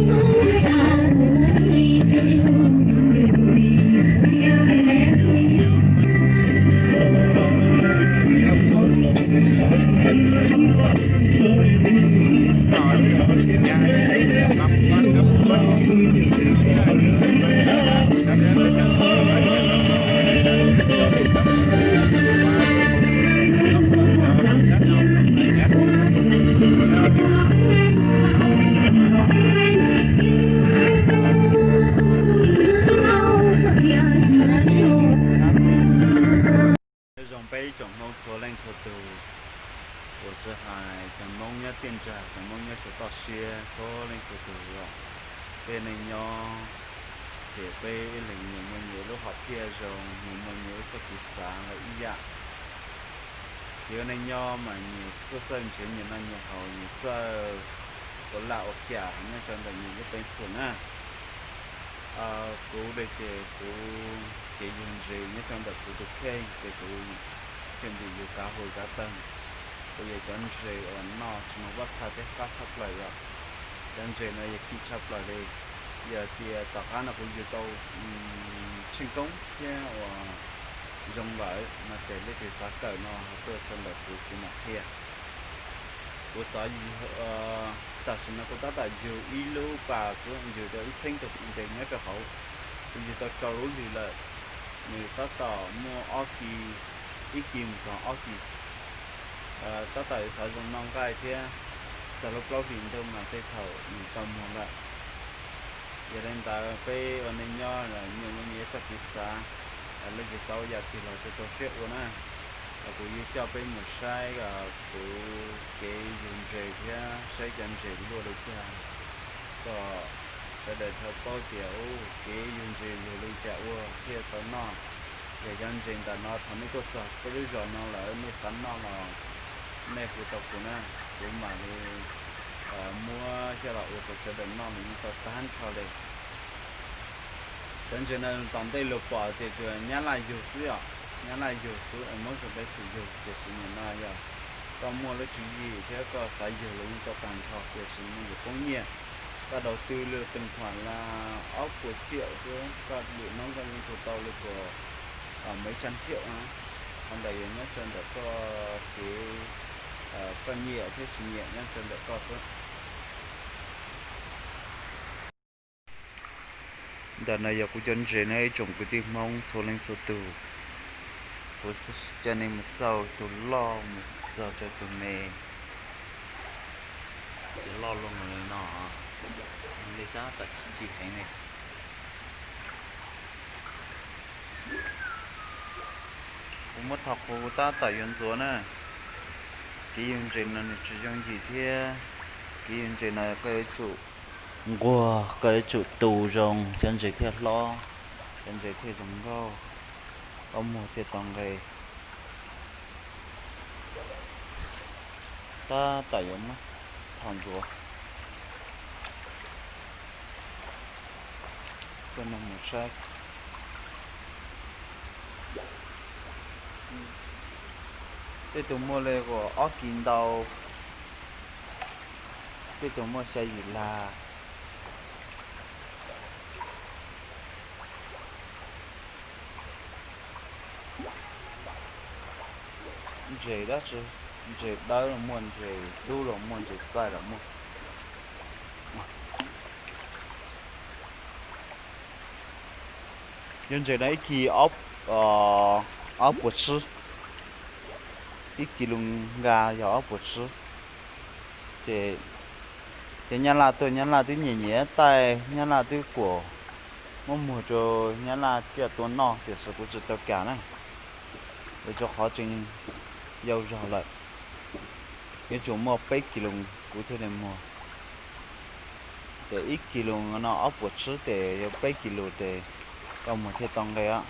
Nyob zoo peb ib tsoom Hmoob txhua leej txhua tus, uas tsis hais cov Hmoob nyob tiaj nrag, cov Hmoob nyob tsuas toj siab txhua leej txhua tus os. Peb neej nyob ces peb ib leeg nyias muaj nyias lub hom phiaj zoo, nyias muaj nyias lub txoj kev xav lawm ib yam. Ces ua neej nyob mas nyias txawj txawj nrhiav nyias noj nyias haus, nyias txawj ua laj ua kam nyob rau ntawm nyias lub peev xwm na. Kuv li ces kuv kev yug ntses nyob rau ntawm kuv tus kheej ces kuv coj ntses yug kav hauv kav taw. Kuv yog cov ntses uas noj tsis muaj pob txha thiab qab tshaj plaws yom. Cov ntses no yog kim tshaj plaws li. Yog tias tom qab no kuv yug tau tsheej koob thiab uas zoo lawm no ces leej twg xav kawm no tuaj rau ntawm kuv, kuv mam qhia. Kuv xav, tam sim no kuv tab tom yug ib lub pas xwb, yug tau ib txheeb tus ntses nyob rau hauv. Kuv yug tau rau lub hlis lawm, nws tab tom muaj ob kis, ib kis mus txog ob kis. Tab tom yuav xav zoo noj nqaij thiab, txog lub plaub hlis ntuj mas tej thaum nws tau muag lawm. Yog li ntawd peb ua neej nyob los nyias muaj nyias txoj kev xav, leej twg xav ua yam twg los tsuas rau siab ua na. Kuv yuav coj peb mus saib kuv kev yug ntses thiab saib cov ntses luaj li cas, kom sawv daws thiaj paub tias kev yug ntses yug li cas ua thiaj tau noj. Yog cov ntses ntawm no thaum nej tuaj txog peb lub zos no lawm nej xav noj los nej hu rau kuv na, kuv mam li muab coj los ua rau sawv daws noj los yeej tau tag nrho li. Cov ntses no tom ntej luag pom tias tsuas Nyab Laj yug xwb os, Nyab Laj yug xwb, Hmoob tsis tau xav yug, tiam sis nim no yog koj muaj lub tswv yim thiab koj xav yug los yeej tau tag nrho, tiam sis muaj ntsis poob nyiaj. Koj đầu tư lượm tag khoản là ob puas txhiab xwb, koj lwm hnub koj yeej hu tau li puas, mev tsab txhiab na. Qhov ntawd yog nyob rau ntawm koj kev, koj nyiam thiab tsis nyiam nyob rau ntawm koj xwb. Ntawm no yog kuv cov ntses na ib tsoom kwv tij Hmoob txhua leej txhua tus. Kuv coj nej mus xauj tus loj mus txog rau tus me. Cov loj luaj li no, li tab tom tsis tsis heev li. Kuv muab thov qhuas kuv tab tom yuav ntxuav na. Kev yug ntses no nws tsis yooj yim thiab. Kev yug ntses no koj yuav tsum nquag, koj yuav tsum tu zoo, cov ntses thiaj hlob, cov ntses thiaj zoo nkauj, ob muag thiaj tau nqe. Tab tom yuav muab thov ntxuav. Coj nej mus saib. Tej tus muaj li uas ob kis ntau, tej tus muaj xya yim lag. Ntses dab tsi, ntses dawb los muaj, ntses dub los muaj, ntses txaij los muaj. Cov ntses no ib kis ob puas tsib, ib kis lus nkas yog ob puas tsib. Ces cov Nyab Laj tuaj, Nyab Laj twb nyiam nyiam taij, Nyab Laj twb kuam muab muag rau Nyab Laj coj tua noj, tiam sis kuv tsis tau kam na, vim rau qhov tseem yau zog lawm. Yuav tsum muaj peb kis lus kuv thiaj li muag. Ces ib kis lus no ob puas tsib tes yog peb kis lus tes koj muag thiaj tau nqe os.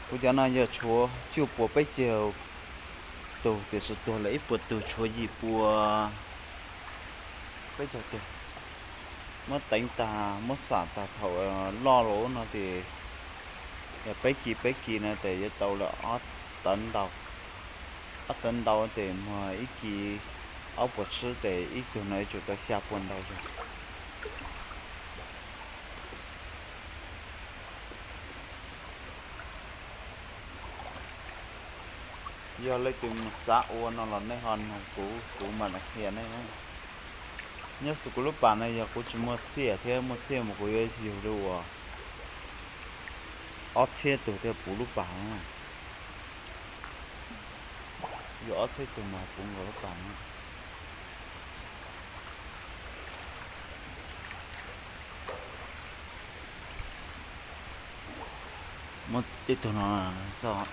Kuv cov no yog tshuav cuaj puas peb caug tug, tiam sis tuag lawm ib puas tug, tshuav yim puas peb caug tug. Muab teev tag, muab xam tag thaum loj los no ces yog peb kis peb kis no tes yuav tau lawm ob tawv ntau. Ob tawv ntau tes muag ib kis Ob puas tshib tes ib tug no yuav tsum tau xya puas ntau zog. Yog leej twg mus xav ua no los nej ho nug kuv, kuv mam li qhia nej. Nyob xws kuv lub pas no yog kuv tsis muaj txiaj thiab, muaj txiaj mas kuv yuav yug li uas ob txhiab tug thiaj puv lub pas na. Yog ob txhiab tug mas puv nkaus lub pas na. Muab tej tug no xwb.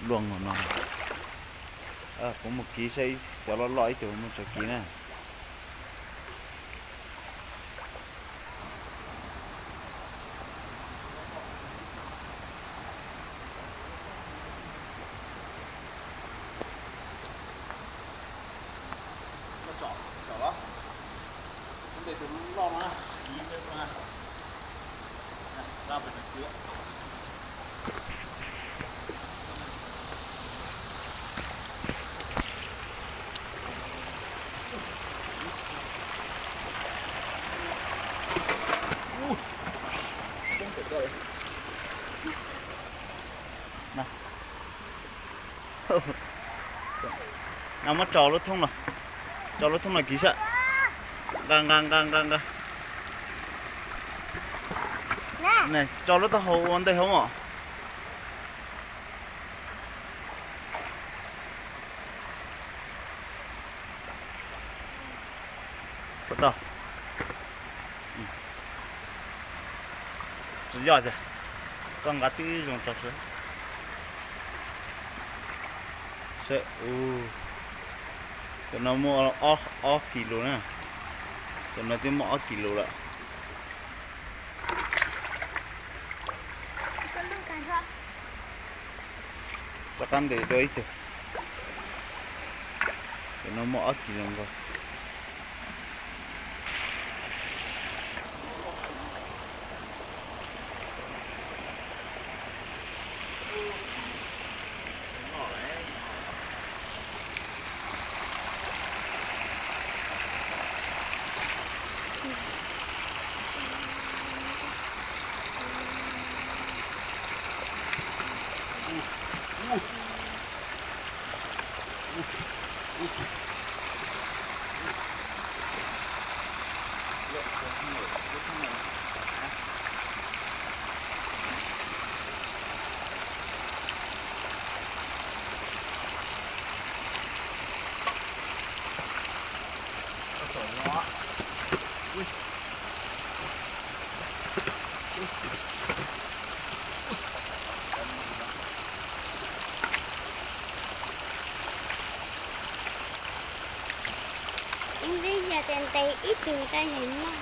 Luaj no, kuv mus kiv saib cov loj loj ib tug mus tso kiv na. No muab tso lub thoob no, tso lub thoob no kiv saib. Nqa nqa nqa nqa nqa. Tso lub taub hau ua ntej hauv os. Puas tau? Tsis yog tiag, koj nqa tib zoo tso seb. Seb, cov no muaj ob kis lus na, cov no twb muaj ob kis lus lawm. Rov qab ntes dua ib tug. Cov no muaj ob kis lus nkaus. Ib ntsis yog tias ntes ib tug tso yog noj.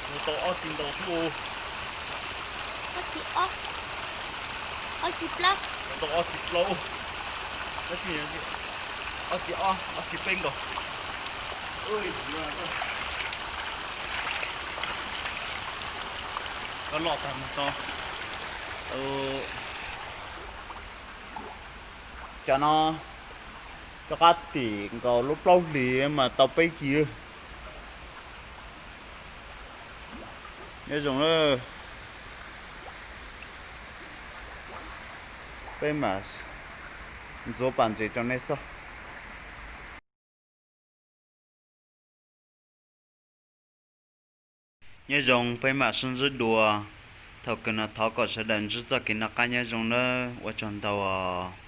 Mus tau ob kis ntau xwb. Ob kis ob, ob kis plaub, tau ob kis plaub, ob kis ob, ob kis peb nkaus. Koj loj tag mus tau. Cov no rov qab tim nkaus lub plaub hlis mas tau peb kis. Nyob zoo lawm, peb mam ntxuav pas ntses rau nej xwb. Nyob zoo, peb mam sib ntsib dua thaum kawg no, thov kom sawv daws ntsib txoj kev noj qab nyob zoo nawb, ua tsaug ntau os.